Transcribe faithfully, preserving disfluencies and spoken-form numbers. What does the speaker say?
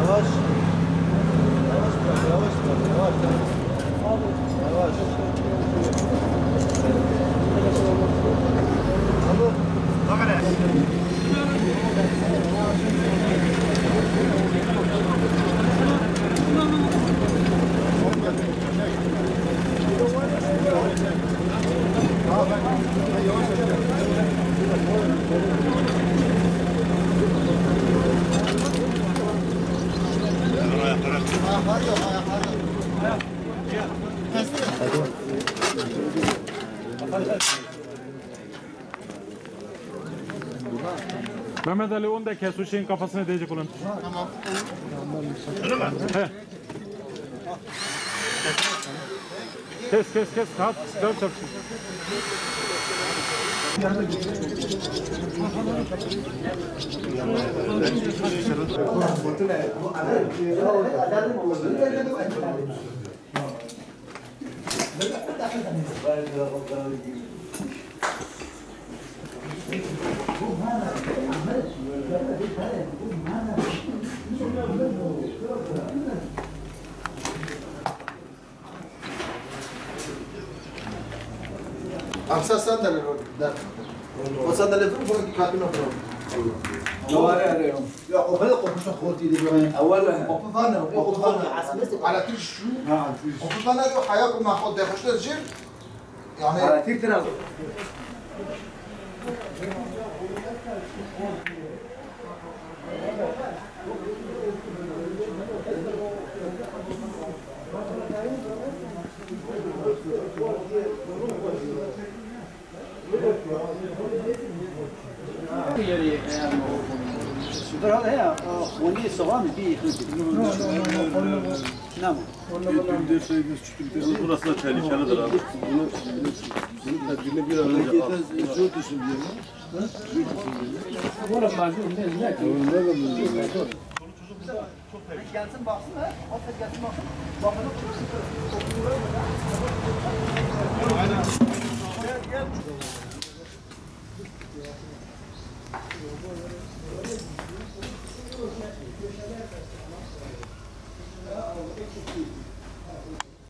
Yavaş. Yavaş bırak, yavaş bırak, yavaş. Yavaş. Mehmet Ali, on dakika, su şeyin kafasına değecek olan. Tamam. He. Kes, kes, kes. Rahat, rahat çalışın. Amsa sandalye var. Da. O sandalye var, bu ki kapına bırak. Doğru arıyorum. Ya, o kadar korkunç korktu diye. Awal. O kafana, o kafana. Ala kil şu. Ha, şu. O kafana diyor, hayal kurma, o defşte zil. Yani. Ala kil tira. Dur hele ya, o xwendî soğan bir yıkıldı. Tamam. Burası da tehlikelidir abi. Bunun tedbirini bir an önce al. Zor düşünüyorum. Gelsin baksın ha. Affet gelsin baksın. Bakalım. Gel, gel.